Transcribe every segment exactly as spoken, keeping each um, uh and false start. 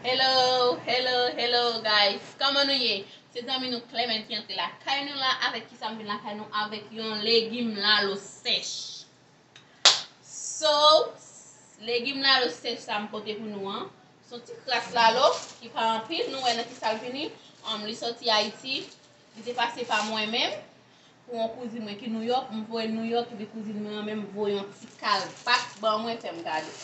Hello, hello, hello, guys. Kòman nou ye? Se zanmi nou Clement ki antre lakay nou la. Avèk kisa m vin lakay nou? Avèk yon legim lalo sèch. So, legim lalo sèch sa m pote pou nou an, se yon ti kras lalo ki pa anpil. Nou wè nan kisa l vini? Um, li soti Ayiti, li te pase pa mwen menm. Pou yon kouzin mwen ki Nouyòk, m voye Nouyòk, epi kouzin mwen an menm voye yon ti kal pak ban mwen, fè m gade.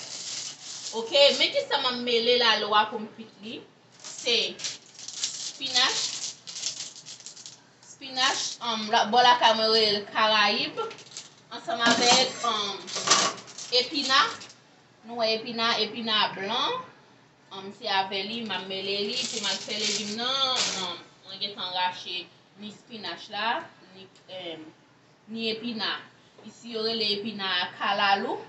Oke, men kisa m ap mele lalo a pou m kwit li. Se spinach, spinach, um, la, bò lakay mwen rele l karayib, ansanm avèk, um, epina. Nou wè epina, epina blan. Um, se avè li m ap mele li pou m al fè legim nan. Um, mwen gentan rache ni spinach la, ni, um, ni epina. Isi yo rele epina a kalalou.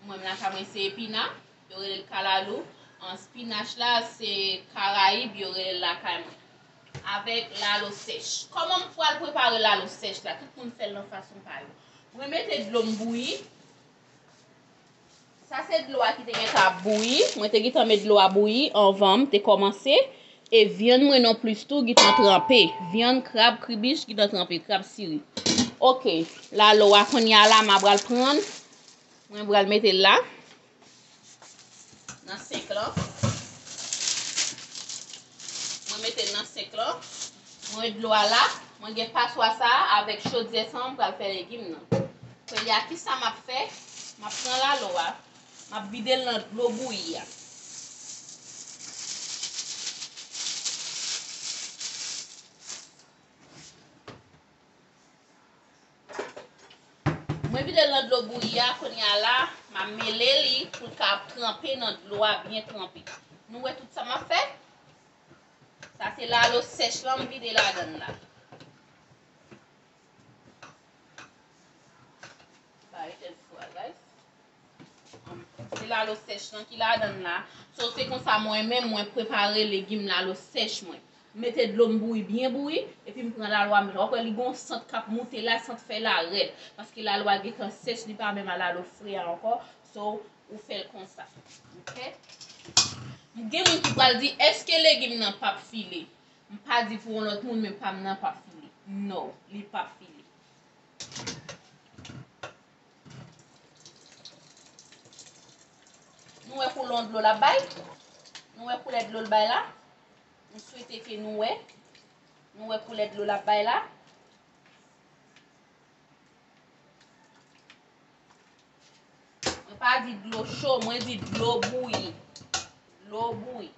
Mwen menm lakay mwen se epina. Yo rele l kalalou. An spinach la se karayib yo rele l lakay mwen. Avèk lalo sèch. Kòman m pral prepare lalo sèch la? Tout moun fè l nan fason pa yo. Mwen mete dlo m bouyi. Sa se dlo a ki te gentan ap bouyi. Mwen te gentan met dlo a bouyi anvan m te kòmanse. E vyann mwen non plis tou gentan tranpe. Vyann krab kribich gentan tranpe, krab siri. Oke, lalo a kounye a la, m a pral pran. Mwen pral mete l la. Nan senk lan. Mwen mete l nan senk lan. Mwen dlo a la. Mwen gen paswa sa a avèk chodyè sa a, mwen pral fè legim nan. Kounye a, kisa m ap fè? M ap pran lalo a. M ap vide l nan dlo bouyi a. Mwen vide l nan dlo bouyi a, kounye a la, m a mele li pou l ka tranpe nan dlo a, byen tranpe. Nou wè tout sa m ap fè? Sa se lalo sèch lan m vide ladann la. Ba, e tèt fwa, guys. Se lalo sèch lan ki ladann la. So, se konsa mwen menm, mwen prepare legim lalo sèch mwen. M mete dlo m bouyi, byen bouyi, epi m pran lalo a, m mete. W ap wè li gon sant k ap moute la, sant fèy la rèd. Paske lalo a gentan sèch, li pa menm a lalo fre a ankò. So, ou fè l konsa. Oke? Gen moun ki pral di, èske legim nan p ap file? M pa di pou yon lòt moun, men pa m nan p ap file. No, li p ap file. Nou wè koulon dlo l ap bay? Nou wè koulè dlo l bay la? M swete ke nou wè. Nou wè koulè dlo l ap bay la? Mwen pa di dlo cho, mwen di dlo bouyi. Dlo bouyi.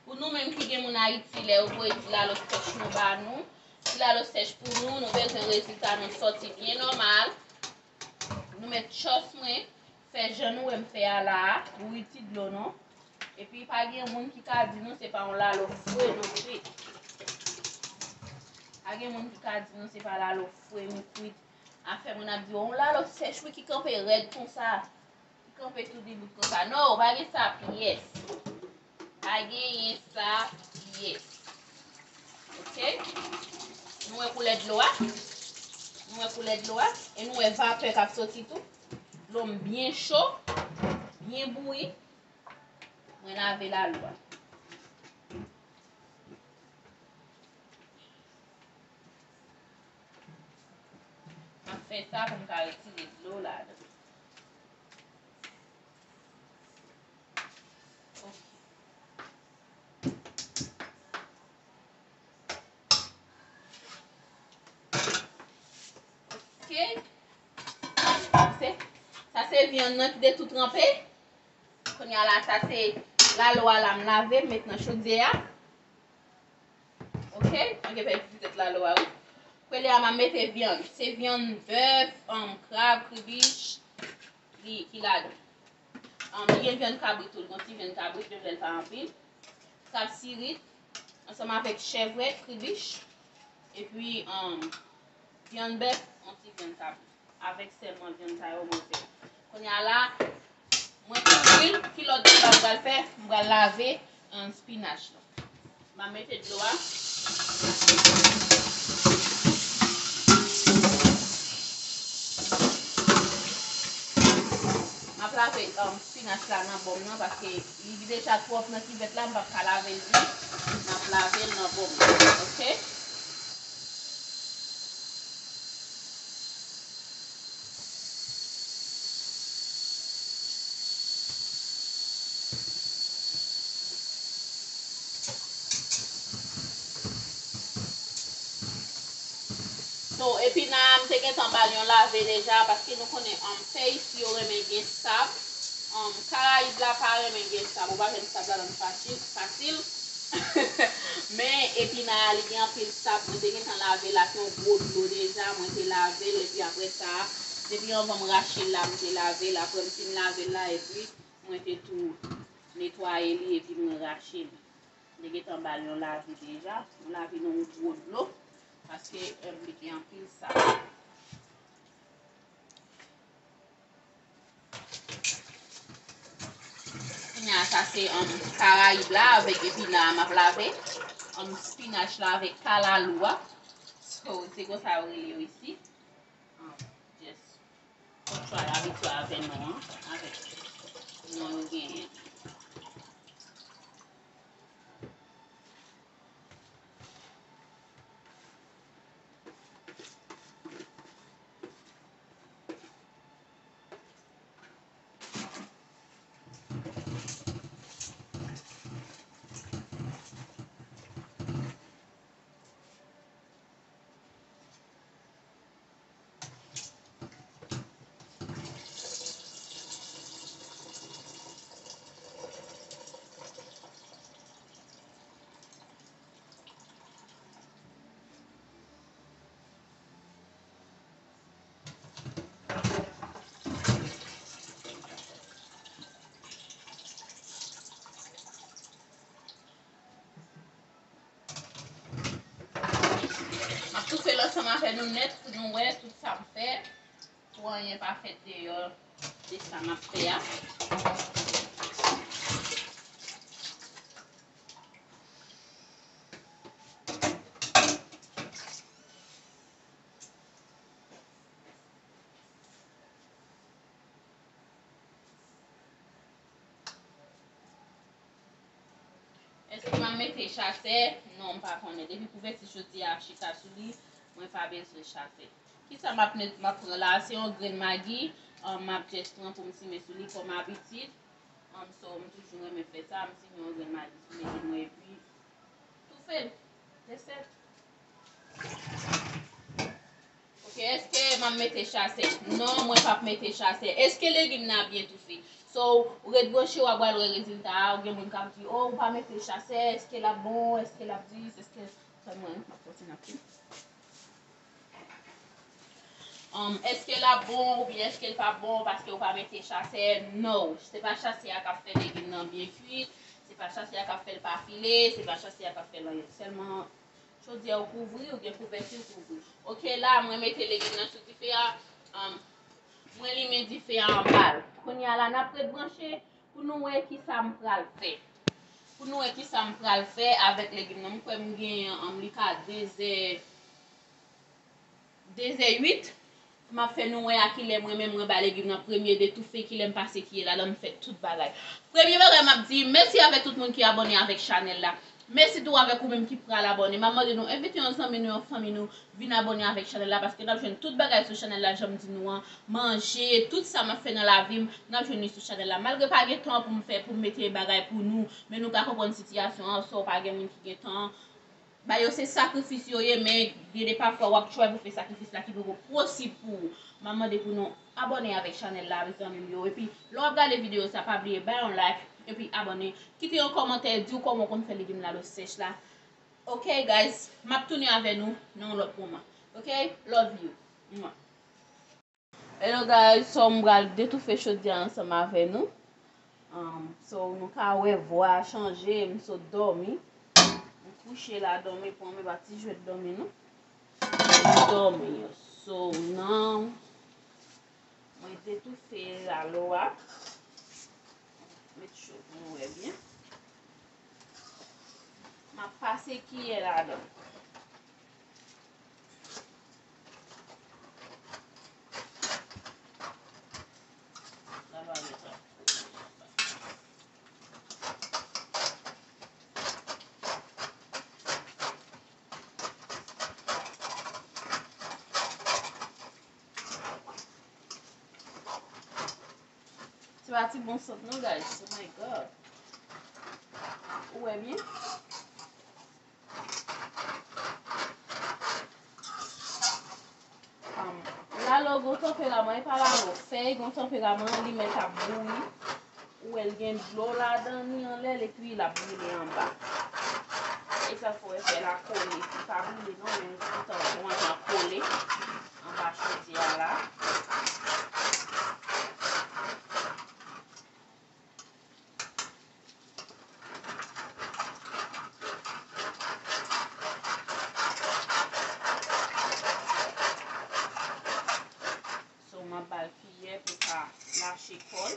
Pou nou menm ki gen moun Ayiti, lè yo voye ti lalo sèch nou ba nou, ti lalo sèch pou nou, nou bezwen rezilta nou sòti byen nòmal. Nou met chòs mwen, fè jan nou wè m fè a la a, bouyi ti dlo nou. Epi pa gen moun ki ka di nou se pa yon lalo fre nou kwit. Pa gen moun ki ka di nou se pa lalo fre nou kwit. Afè moun ap di, yon lalo sèch wi ki kanpe rèd konsa. Li kanpe tou dibout konsa. No, pa gen sa pyès. Pa genyen sa pyès. Oke? Nou wè koulè dlo a? Nou wè koulè dlo a? E nou wè vapè k ap soti tou? Dlo m byen cho, byen bouyi. Mwen lave lalo a. M ap fè sa pou m ka retire dlo ladan. Oke. Sa se, sa se vyann nan ki te tou tranpe. Kounye a la, sa se lalo a la m lave, m met nan chodyè a. Oke, mwen gen fè pitit lalo a wi. Rele a m ap mete vyann. Se vyann bèf, um, krab, kribich, li, ki ladan. Um, li gen vyann kabrit tou, li gon ti vyann kabrit, men vyann pa anpil. Krab sirit, ansanm avèk chèvrèt, kribich, epi, um, vyann bèf, yon ti vyann kabrit. Avèk sèlman vyann sa yo mwen fè. Kounye a la, mwen kouvri l, ki lòt bagay m pral fè? M pral lave, um, spinach la. M a mete dlo a. M ap lave, um, spinach la nan bòl nan paske li deja twòp nan kivèt la, m p ap ka lave l byen. M ap lave l nan bòl nan, oke? So, epina a, m te gentan ba l yon lave deja, paske nou konnen, um, pè isi yo renmen gen sab. Um, Karayib la pa renmen gen sab. Ou pa jwenn sab ladan l fasil, fasil. Men epina a, li gen anpil sab. Mwen te gentan lave l ak yon gwo dlo deja. Mwen te lave l, epi apre sa, depi anvan m rache l la, m te lave l. Apre m fin lave l la, epi mwen te tou netwaye li, epi mwen rache li. Te gentan ba l yon lave deja. Yon lave nan yon gwo dlo. Paske, eh, li gen anpil sab. Kounye a, sa se, um, Karayib la avèk epina a m ap lave. Um, spinach la avèk kalalou a. So, se konsa yo rele yo isi. Um, just Fòk nou abitye avè non an, avèk non yo genyen. M ap toufe l ansanm avè nou nèt pou nou wè tout sa m fè, pou anyen pa fèt deyò de sa m ap fè a. Èske m ap mete chasè? Non, m pa konnen. Depi kouvèti jodi a ap chita sou li, mwen pa bezwen chasè. Kisa m ap met, m ap pran la? Se yon grenn magi, um, m ap just pran pou m simen sou li kòm abitid. Um, so, m toujou renmen fè sa, m simen yon grenn magi sou legim mwen epi toufe l. That's it. Ok, èske m ap mete chasè? Non, mwen p ap mete chasè. Èske legim nan byen toufe? So, ou ret branche, w ap pral wè rezilta a. Ou gen moun k ap di, "Oh, ou pa mete chasè, èske l ap bon? Èske l ap dis? Èske," Tann mwen, m ap kontinye ap fè. Um, èske l ap bon oubyen èske l p ap bon paske ou pa mete chasè? No. Se pa chasè a k ap fè legim nan byen kuit. Se pa chasè a k ap fè l pa file. Se pa chasè a k ap fè l anyen. Sèlman, Chodyè ou kouvri, ou gen kouvèti ou kouvri. Ok, la, mwen mete legim nan sou dife a. Um, mwen limen dife a anba l. Kounye a la, n ap ret branche pou nou wè kisa m pral fè. Pou nou wè kisa m pral fè avèk legim nan. M kwè m gen, um, li ka de zè, de zè uit. M ap fè nou wè a kilè mwen menm mwen ba legim nan premye de toufe, kilè m pase kiyè ladan, m fè tout bagay. Premye bagay m ap di, mèsi avèk tout moun ki abòne avèk chanèl la. Mèsi tou avèk ou menm ki pral abòne. M ap mande nou envite yon zanmi nou, yon fanmi nou, vin abòne avèk chanèl la, paske n ap jwenn tout bagay sou chanèl la, jan m di nou an, manje, tout sa m ap fè nan lavi m, n ap jwenn li sou chanèl la. Malgre pa gen tan pou m fè, pou m mete bagay pou nou, men nou ka konprann sitiyasyon an, so pa gen moun ki gen tan. Ba yo se sakrifis yo ye, men gen de pafwa w ap try pou fè sakrifis la ki poko posib pou ou. M ap mande pou nou abòne avèk chanèl la, mezanmi m yo. Epi, lè w ap gade videyo sa, pa bliye bay yon like, epi abòne. Kite yon kòmantè, di w kòman w konn fè legim lalo sèch la. Ok, guys, m ap tounen avè nou nan yon lòt moman. Ok? Love you. Mwah. Hello guys, so m pral detoufe chodyè a ansanm avè nou. Um, so nou ka wè vwa a chanje, m sot dòmi. M kouche la dòmi, pran men pa ti jwèt dòmi non. M dòmi. So nan mwen detoufe lalo a. Met cho pou nou wè byen. M ap pase kiyè ladan. Se pa ti bon sant non, guys. Oh my God. Ou wè byen? Um, lalo gon tanperaman, e pa lalo, fèy gon tanperaman, li mèt ap bouyi. Ou wè l gen dlo ladan li anlè l, epi l ap brile anba. E sa fè w wè fèy la kole. Li pa brile non, men li gentan bon jan kole anba chodyè a la. So, m ap ba l kiyè pou l pa lache kò l.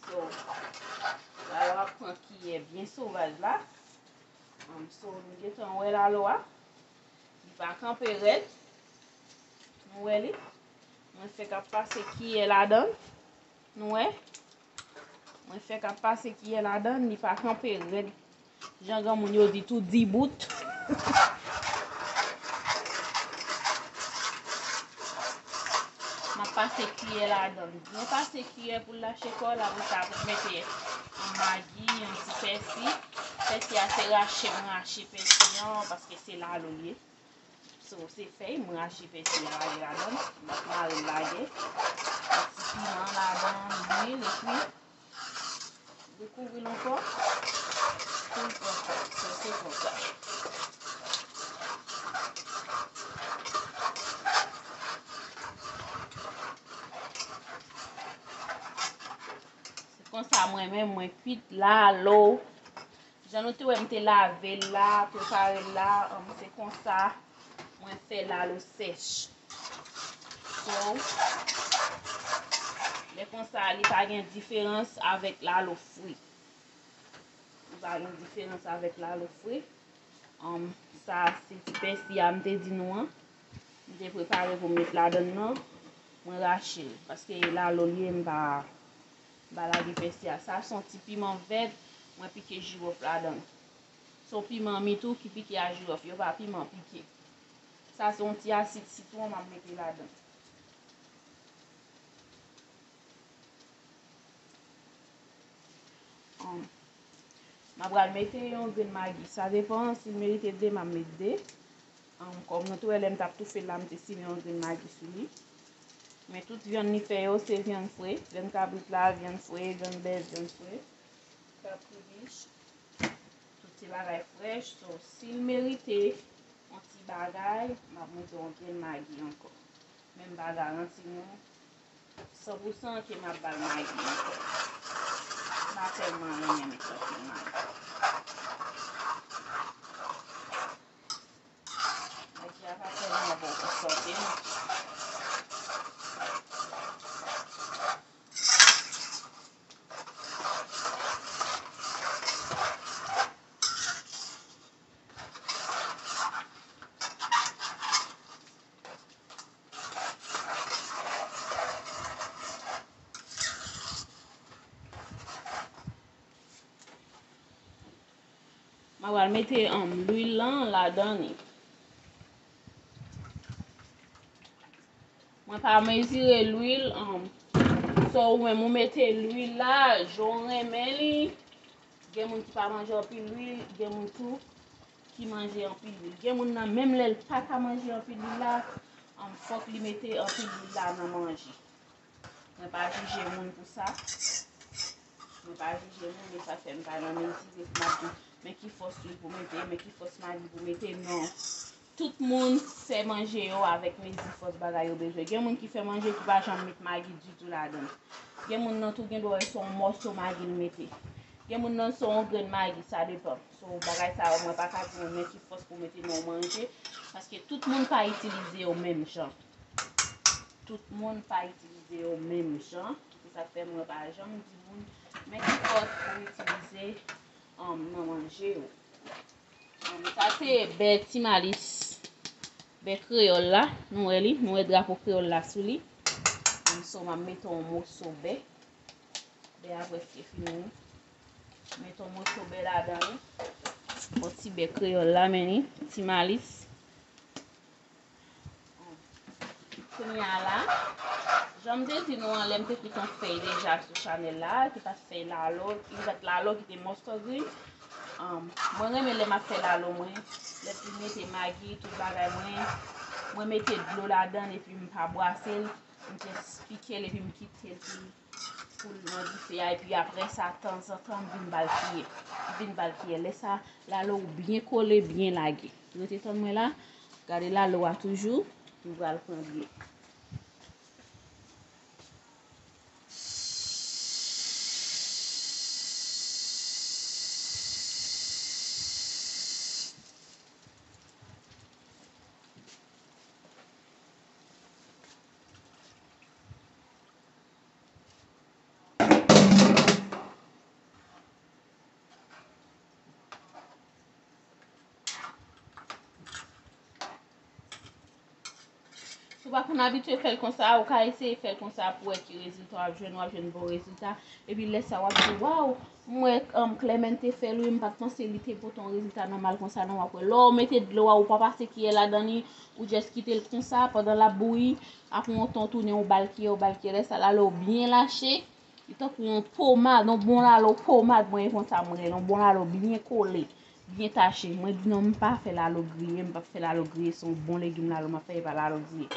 So, la, w ap pran kiyè byen sovaj la. Um, so, nou gentan wè lalo a. Li pa kanpe rèd. Nou wè li? Mwen fèk ap pase kiyè ladan l. Nou wè? Mwen fèk ap pase kiyè ladan l, li pa kanpe rèd. Jan granmoun yo di, tou dibout. M ap pase kiyè ladan l. Byen pase kiyè pou l lache kò l, apre sa pou m mete yon magi, yon ti pèsi. Pèsi a se rache, m rache pèsi an, paske se lalo l ye. So, se fèy, m rache pèsi a lage ladan l. M ap mare l lage. Yon ti piman ladan l, lwil, epi rekouvri l ankò. Pou l pran fòm. So, se konsa. Se konsa mwen menm, mwen kwit lalo. Jan nou te wè m te lave l la, prepare l la, um, se konsa mwen fè lalo sèch. So, lè konsa, li pa gen diferans avèk lalo fri. Li pa gen diferans avèk lalo fri. Um, sa se ti pèsi a m te di nou an. M te prepare pou m met ladan l nan. Mwen rache l. Paske lalo l ye, m pa, m pa lage pèsi a. Sa se yon ti piman vèt. Mwen pike jiwòf ladan l. Se yon piman mi tou ki pike a jiwòf. Yo pa piman pike. Sa se yon ti asid sitwon m ap mete ladan l. Um, m ap pral mete yon grenn magi. Sa depan, si l merite de, m ap met de. Um, kòm nou te wè lè m t ap toufe l la, m te simen yon grenn magi sou li. Men tout vyann li fè yo, se vyann fre. Vyann kabrit la, vyann fre, grenn bèf, vyann fre. Kapribich. Tout se bagay frèch. So, si l merite yon ti bagay, m ap mete yon grenn magi ankò. Men m pa garanti nou San pou san ke m ap ba l magi ankò. M pa tèlman renmen met anpil magi. Magi a pa tèlman bon pou sante non. Mwen pral mete, um, lwil lan ladan li. Mwen pa mezire lwil, um, so ou menm ou mete lwil la, jan w renmen li. Gen moun ki pa manje anpil lwil, gen moun tou ki manje anpil lwil. Gen moun nan, menm lè l pa ka manje anpil lwil la, um, fòk li mete anpil lwil la nan manje. Mwen pa jije moun pou sa. Mwen pa jije moun, men sa fè m pa nan mezire pou m ap di, men ki fòs lwil pou mete, men ki fòs magi pou mete, non. Tout moun fè manje yo avèk mezi fòs bagay yo bezwen. Gen moun ki fè manje ki pa janm met magi ditou ladan l. Gen moun nan tou gen dwa se yon mòso magi l mete. Gen moun nan se yon grenn magi, sa depann. So, bagay sa yo, mwen pa ka di moun men ki fòs pou mete nan yon manje, paske tout moun pa itilize yo menm jan. Tout moun pa itilize yo menm jan. Se sa k fè mwen pa janm di moun men ki fòs pou itilize, um, nan manje yo. Um, sa se bè Ti Malis, bè kreyòl la. Nou wè li, nou wè drapo kreyòl la sou li. Um, so, m ap mete yon moso bè. Bè a prèske fini. Mete yon moso bè ladan li. Yon ti bè kreyòl la, men li, Ti Malis. Kounye a la, jan m te di nou an, lè m te kwit yon fèy deja sou chanèl la, ki pa t fèy lalo, li pa t lalo, ki te mustard green. Um, mwen renmen lè m ap fè lalo mwen, lè m fin mete magi, tout bagay mwen, mwen mete dlo ladan l epi m pa bwase l, m jis pike l epi m kite l pou l pou l nan dife a, epi apre sa, tanzantan, m vin ba l kiyè. M vin ba l kiyè. Lè sa, lalo ou byen kole, byen lage. Rete tann mwen la. Gade lalo a toujou. M pral pran dlo. Si w pa konn abitye fè l konsa, ou ka eseye fè l konsa pou wè ki rezilta w ap jwenn, w ap jwenn bon rezilta. Epi lè sa w ap di, waw, m wè, um, Clemente fè l wi, m pa t panse li te pote yon rezilta nòmal konsa non, w ap wè. Lè w mete dlo a, ou pa pase kiyè ladan li, ou jis kite l konsa pandan l ap bouyi, apre yon tan w tounen, ou ba l kiyè, ou ba l kiyè, lè sa lalo byen lache. Li tankou yon pomad, yon bon lalo pomad, mwen e konsa m rele, yon bon lalo byen kole, byen tache. Mwen di non, m pa fè lalo griye, m p ap fè lalo griye, se yon bon legim lalo m ap fè, e pa lalo griye.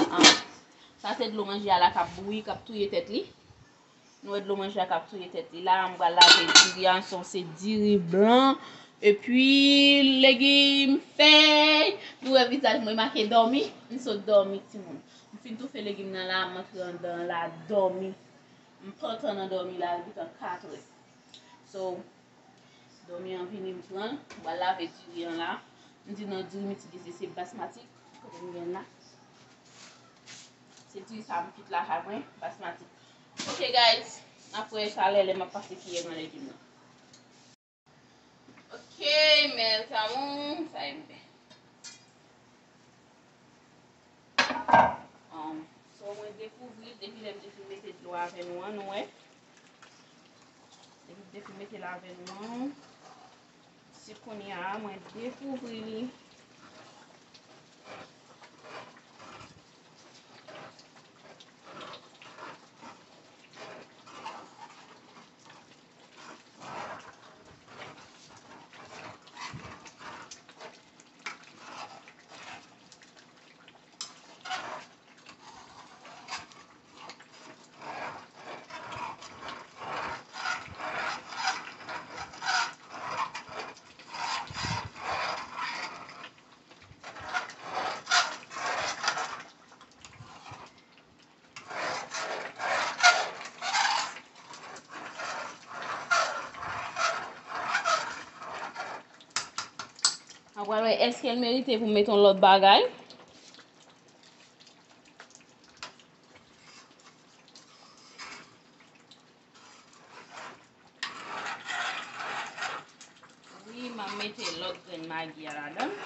Ah, sa se dlo manje a la k ap bouyi, k ap touye tèt li. Nou wè dlo manje a k ap touye tèt li la, m pral lave diri a, se yon se diri blan, epi legim, fèy. Nou wè vizaj mwen make dòmi, m sot dòmi timoun. M fin toufe legim nan la, m antre anndan la dòmi. M pantan nan dòmi la, li gentan katrè. So, dòmi an vini, m pran l, m pral lave diri an la. M di non, diri m itilize se basmati, kote m gen la. Se diri sa m kwit lakay mwen, basmati. Ok, guys, n ap wè talè lè m ap pase kiyè nan legim nan. Ok, mes amours, sa e m fè. Um, so, mwen dekouvri l depi lè m te fin mete dlo avè nou an, nou wè. Depi m te fin mete l avè nou an, se kounye a mwen dekouvri li. Pral wè èske l merite pou m mete yon lòt bagay. Wi, m ap mete lòt grenn magi a ladan.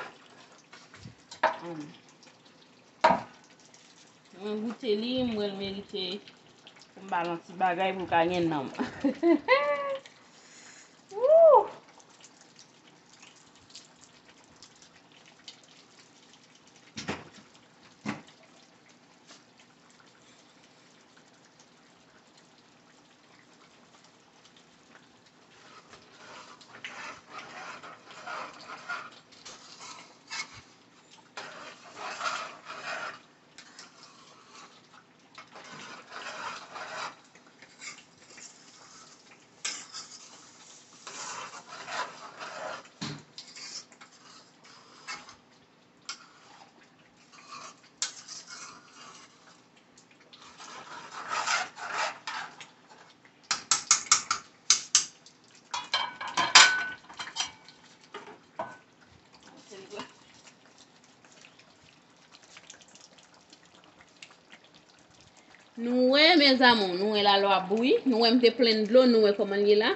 Hmm. Mwen goute li, m wè l merite pou m ba l yon ti bagay pou l ka gen nanm. Woo! Nou wè, mes amours, nou wè lalo ap bouyi. Nou wè m te plenn dlo, nou wè kòman l ye la.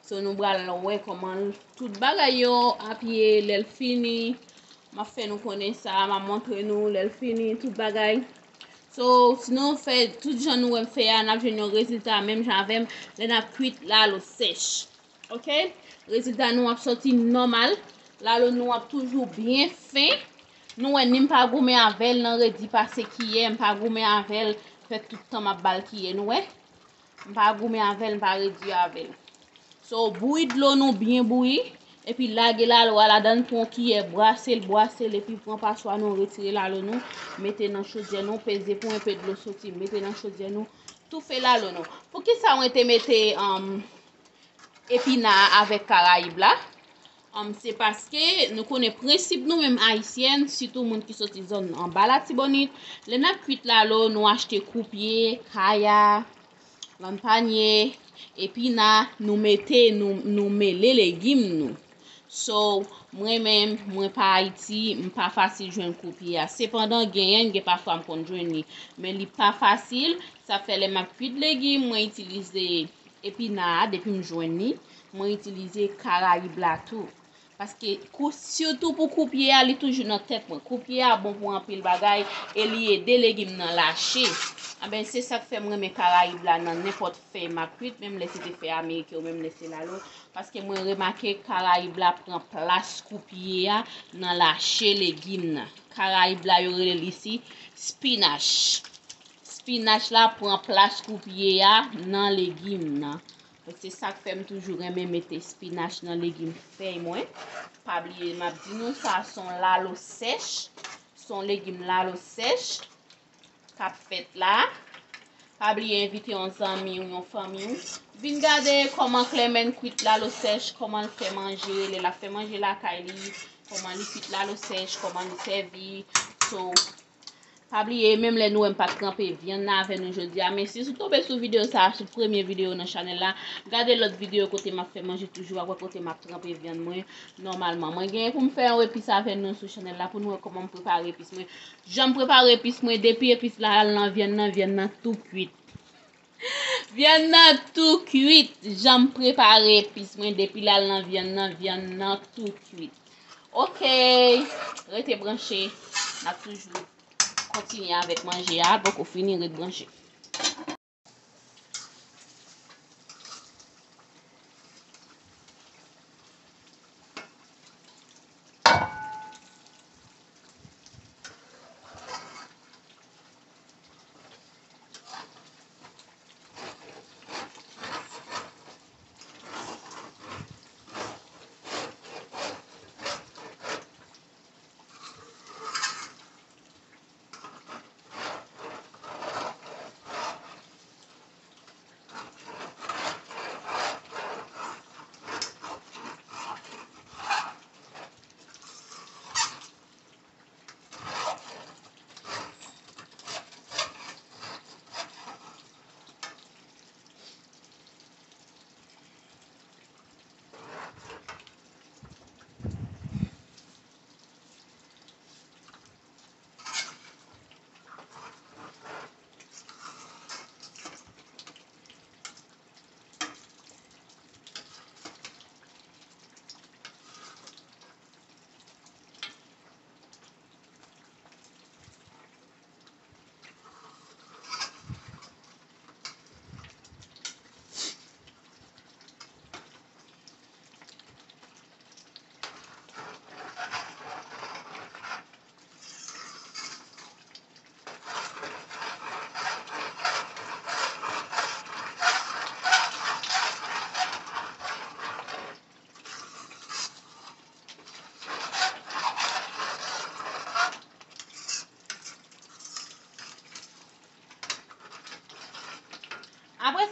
So, nou pral wè kòman tout bagay yo ap ye lè l fini. M ap fè nou konnen sa, m ap montre nou lè l fini, tout bagay. So, si nou fè tout jan nou wè m fè a, n ap jwenn yon rezilta menm jan avè m lè n ap kwit lalo sèch. Ok? Rezilta nou ap sòti nòmal. Lalo nou ap toujou byen fen. Nou wè ni m pa goumen avè l nan redi pase kiyè, m pa goumen avè l fè tout tan m ap ba l kiyè, nou wè? M pa goumen avè l, m pa redi avè l. So, bouyi dlo nou byen bouyi, epi lage lalo a ladan l, pran yon kiyè, brase l, brase l, epi pran paswa nou, retire lalo nou, mete nan chodyè nou, peze pou enpe dlo soti, mete nan chodyè nou, toufe lalo nou. Poukisa mwen te mete, um, epina a avèk karayib la? Um, se paske nou konnen prensip nou menm Ayisyèn, sitou moun ki soti zòn anba Latibonit, lè n ap kwit lalo, nou achte koupye, kaya, lann panye, epina, nou mete, nou, nou mele legim nou. So, mwen menm, mwen pa Ayiti, m pa fasil jwenn koupye a. Sepandan, genyen, gen pafwa m konn jwenn li. Men li pa fasil, sa fè lè m ap kwit legim, mwen itilize epina a, depi m jwenn li, mwen itilize karayib la tou. Paske kou, sitou pou koupye a, li toujou nan tèt mwen. Koupye a bon pou anpil bagay e li ede legim nan lache. Anben, se sa k fè m renmen karayib la nan nenpòt fèy m ap kwit, menm lè se te fèy ameriken ou menm lè se lalo. Paske mwen remake karayib la pran plas koupye a nan lache legim nan. Karayib la, yo rele li si spinach. Spinach la pran plas koupye a nan legim nan. Donk, se sa k fè m toujou renmen mete spinach nan legim fèy mwen. Pa bliye, m ap di nou, sa se yon lalo sèch. Se yon legim lalo sèch k ap fèt la. Pa bliye envite yon zanmi w, yon fanmi w. Vin gade kòman Clemène kwit lalo sèch, kòman l fè manje, lè l ap fè manje lakay li, kòman li kwit lalo sèch, kòman li sèvi. So, pa bliye, menm lè nou wè m pa t tranpe vyann nan avè nou jodi a, men si w tonbe sou videyo sa a, sou premye videyo nan chanèl la, gade lòt videyo kote m ap fè manje toujou, w ap wè kote m ap tranpe vyann mwen nòmalman. Mwen genyen pou m fè yon epis avè nou sou chanèl la pou nou wè kòman m prepare epis mwen. Jan m prepare epis mwen, depi epis la al nan vyann nan, vyann nan tou kwit. Vyann nan tou kwit. Jan m prepare epis mwen, depi l al nan vyann nan, vyann nan tou kwit. Ok, rete branche. N ap toujou kontinye avèk manje a, poko fini, ret branche.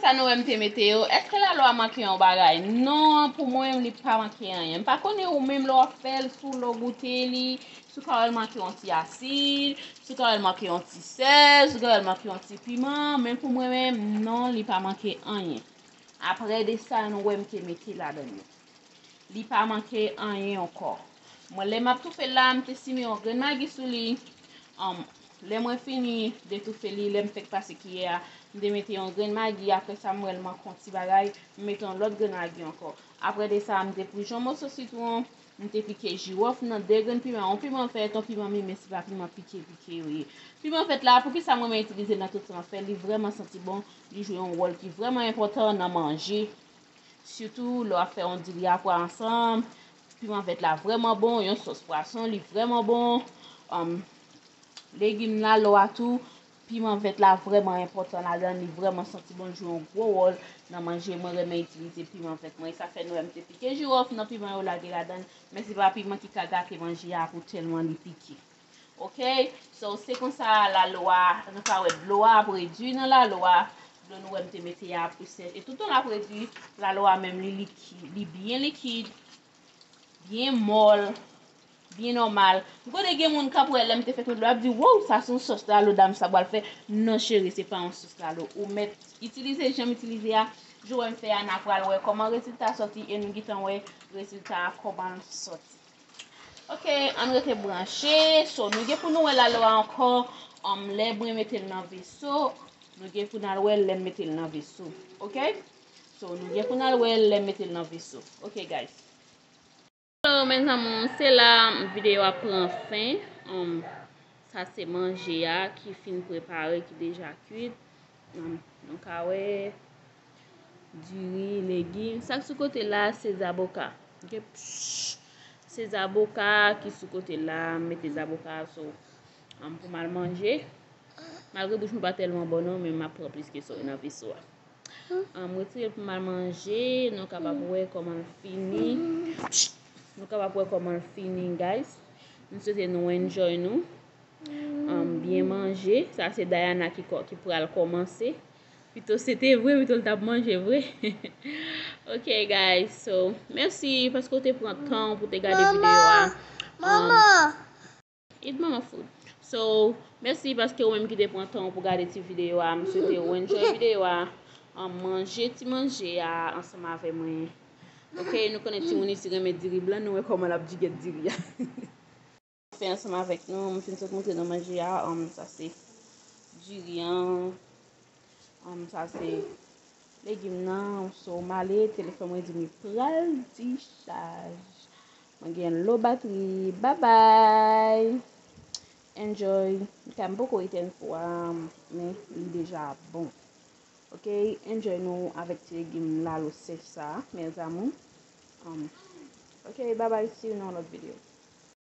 Sa nou wè m te mete yo, èske lalo a manke yon bagay? Non, pou mwen menm, li pa manke anyen. M pa konnen ou menm lè w ap fè l, si w lè w goute li, si w ka wè l manke yon ti asid, si w ka wè l manke yon ti sèl, si w ka wè l manke yon ti piman, men pou mwen menm, non, li pa manke anyen. Apre de sa, nou wè m te mete ladan l yo. Li pa manke anyen ankò. Mwen, lè m ap toufe l la, m te simen yon grenn magi sou li. Anm, lè mwen fini detoufe li, lè m fèk pase kiyè a, m te mete yon grenn magi. Apre sa, m wè l manke yon ti bagay, m mete yon lòt grenn magi ankò. Apre de sa, m te pran yon moso sitwon, m te pike jiwòf nan, de grenn piman, yon piman vèt, yon piman mi, men se pa piman pike pike yo ye. Piman vèt la, poukisa mwen renmen itilize l nan tout sa m ap fè? Li vrèman santi bon, li jwe yon wòl ki vrèman enpòtan nan manje. Sitou lè w ap fè yon diri a pwa ansanm, piman vèt la vrèman bon, yon sòs pwason, li vrèman bon. Anm, legim lalo a tou, piman vèt la vrèman enpòtan ladan, li vrèman santi bon, li jwe yon gwo wòl nan manje. Mwen renmen itilize piman vèt mwen, e sa fè nou wè m te pike jiwòf nan piman yo lage ladan, men se pa piman ki ka gate manje a pou tèlman li pike. Ok, so se konsa lalo a, nou ka wè dlo a ap redui nan lalo a, dlo nou wè m te mete a ap sèch. E toutan l ap redui, lalo a menm li likid, li byen likid, byen mòl, byen nòmal. M konnen gen moun k ap wè lè m te fèk met dlo, ap di, "Wow, sa se yon sòs lalo dam sa pral fè." Non, cheri, se pa yon sòs lalo. Ou mèt itilize jan m itilize a, jan w wè m fè a, n a pral wè kòman rezilta sòti e nou gentan wè rezilta a kòman l sòti. Ok, ann rete branche. So, nou gen pou nou wè lalo a ankò, um, lè mwen mete l nan veso. Nou gen pou n al wè l lè m mete l nan veso. Ok? So, nou gen pou n al wè l lè m mete l nan veso. Ok, guys. So, mezanmi, se la videyo a pran fen. Um, sa se manje a ki fin prepare, ki deja kwit. Um, nou ka wè diri, legim. Sa k sou kote la, se zaboka. Ok? Se zaboka ki sou kote la. M mete zaboka sou, um, pou m al manje. Malgre bouch mwen pa tèlman bon non, men m ap pran plis ke sa nan veso a. Ann, m retire l pou m al manje. Nou kapab wè kòman l fini. Nou kapab wè kòman l fini, guys. M swete nou enjoy nou. Ann, byen manje. Sa se Diana ki kò-, ki pral kòmanse. Pito se te vre, pito l t ap manje vre. Ok, guys. So, mèsi paske w te pran tan pou te gade videyo a. Ann, Eat Mama Food. So, mèsi paske ou menm ki te pran tan pou gade ti videyo a. M swete ou enjoy videyo a. Ann, manje ti manje a ansanm avè mwen. Ok, nou konnen timoun isi renmen diri blan, nou wè kòman l ap djigèt diri a. Fè ansanm avèk nou, m fin sot montre nou manje a. Ann, sa se diri an. Ann, sa se legim nan. So, m ale, telefòn mwen di m li pral dichaj. Mwen gen lo batri. Babay. Enjoy. Kay m poko etèn fou a, men li deja bon. Ok, enjoy nou avèk ti legim lalo sèch sa, mes amours. Um, ok, babay, see you nan lòt videyo.